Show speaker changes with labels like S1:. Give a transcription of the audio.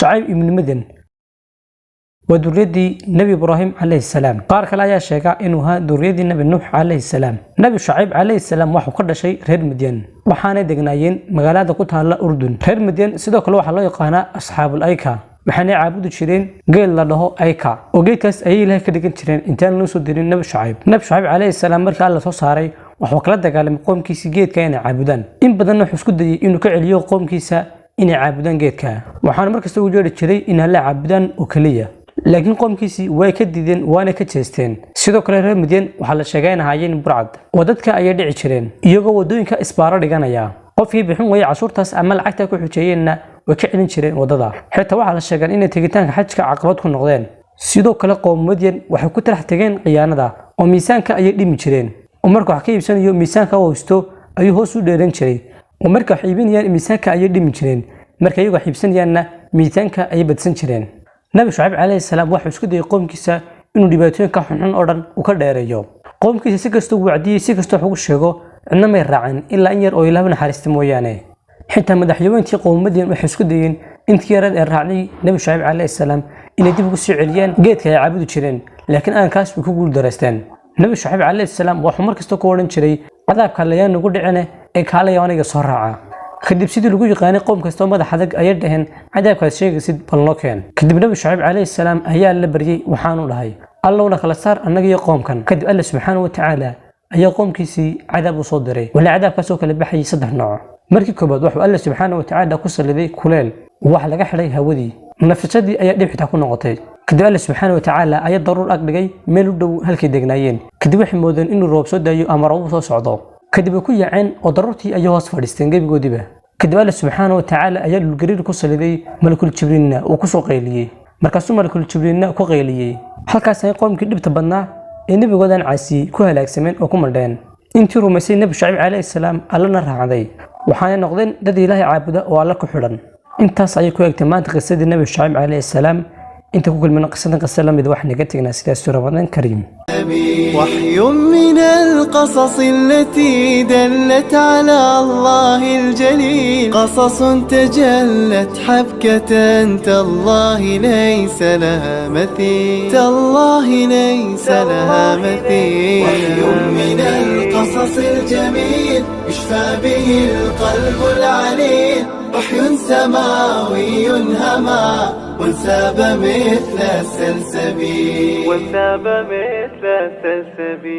S1: Shucayb ibnu Madyan waa duriyadii Nebi Ibraahim calayhi salaam. Qaar kale ayaa sheega inuu ahaa duriyadii Nebi Nuux calayhi salaam. Nebi Shucayb calayhi salaam waxuu ka dhashay reer Madyan, waxaanay degnaayeen magaalada ku taala Urdun. Reer Madyan sidoo kale waxaa loo yaqaanaa Asxaabul Ayka, waxaanay caabudi jireen geel la dhaho Ayka, oo geedkaas ayay Ilaahay ka dhigan jireen intaan loo soo dirin Nebi Shucayb. Nebi Shucayb calayhi salaam markii Alla soo saaray, wuxuu kala dagaalamay qoomkiisii geedka inay caabudaan. In badanna wuxuu isku dayay inuu ka celiyo qoomkiisa inay caabudaan geedka, waxaana markasta ugu yeedhi jiray in Alle caabudaan oo keliya, laakiin qoomkiisii way ka diideen, waana ka jeesteen. Sidoo kale reer Madyan waxaa la sheegay in ahaayeen burcad oo dadka ayay dhici jireen, iyagoo wadooyinka isbaaro dhiganaya. Qofkii bixin waayay cashuurtaas ama lacagta ku xujeeyeenna way ka celin jireen wadada. Xitaa waxaa la sheegaa inay tegitaanka xajka caqabad ku noqdeen. Sidoo kale qoom Madyan waxay ku talax tegeen khiyaanada, oo miisaanka ayay dhimi jireen, oo marka wax ka iibsanayo miisaanka haysto ayuu hoos u dheeran jiray, oo marka wax iibinayaan miisaanka ayay dhimi jireen, marka iyagu wax iibsanayaanna miisaanka ayay badsan jireen. Nabi Shucayb calayhi salaam waxuu isku dayay qoomkiisa inuu dhibaatooyinka xunxun oo dhan uu ka dheereeyo. Qoomkiisa si kastoo wacdiyey, si kastoo wax ugu sheego, cidna may raacin ilaa in yar oo Ilaahu naxariista mooyaane. Xitaa madaxyaweyntii qowm Madyan waxay isku dayeen intii yareed ee raacday Nebi Shucayb calayhi salaam inay dib ugu soo celiyaan geedka ay caabudi jireen, laakiin arrinkaas way ku guuldareysteen. Nebi Shucayb calayhi salaam wuxuu mar kasta ku odhan jiray: "Cadaabka layaan nagu dhicine ee kaalaya aniga soo raaca." Kadib, sidii lagu yaqaanay qoom kasta oo madax adag, ayay dhaheen: "Cadaabkaad sheegaysid bal noo keen." Kadib Nebi Shucayb calayhi salaam ayaa la baryey, waxaanu dhahay: "Allowna kala saar annaga iyo qoomkan." Kadib Alle subxaanahu watacaala ayaa qoomkiisii cadaab u soo diray, wala cadaabkaasoo kala baxayay saddex nooc. Markii koobaad wuxuu Alle subxaanahu watacaala ku salliday kuleel, waxa laga xidhay hawadii, nafsadii ayaa dhib xitaa ku noqotay. Kadib Alle subxaanahu watacaala ayaa daruur ag dhigay meel u dhow halkay degnaayeen. Kadib waxay moodeen inuu roob soo daayo ama roob soo socdo. Kadib way ku yaaceen oo daruurtii ayay hoos fadhiisteen gebigoodiiba. Kadib Alle subxaanahu watacaala ayaa dhulgariir ku saliday, malakul Jibriilna uu kusoo qayliyey. Markaasuu malakul Jibriilna ku qayliyey, halkaas ay qoomkii dhibta badnaa ee nebigoodan caasiyey ku halaagsameen oo ku madheen. Intii rumaysay Nebi Shucayb calayhi salaam, Allana raacday, waxaanay noqdeen dad Ilaahay caabuda oo Alle ku xidhan. Intaas ayay ku egtay maanta qisadii Nebi Shucayb calayhi salaam. Inta ku kulmina qisadan qisa la mid, waxaan naga tegnaa sidaas. Ramadaan kariim.
S2: وحي من القصص التي دلت على الله الجليل، قصص تجلت حبكة، تالله ليس لها مثيل، تالله ليس لها مثيل. وحي من القصص الجميل يشفى به القلب العليل، وحي سماوي هما وانساب مثل السلسبيل، وانساب مثل السلسبيل.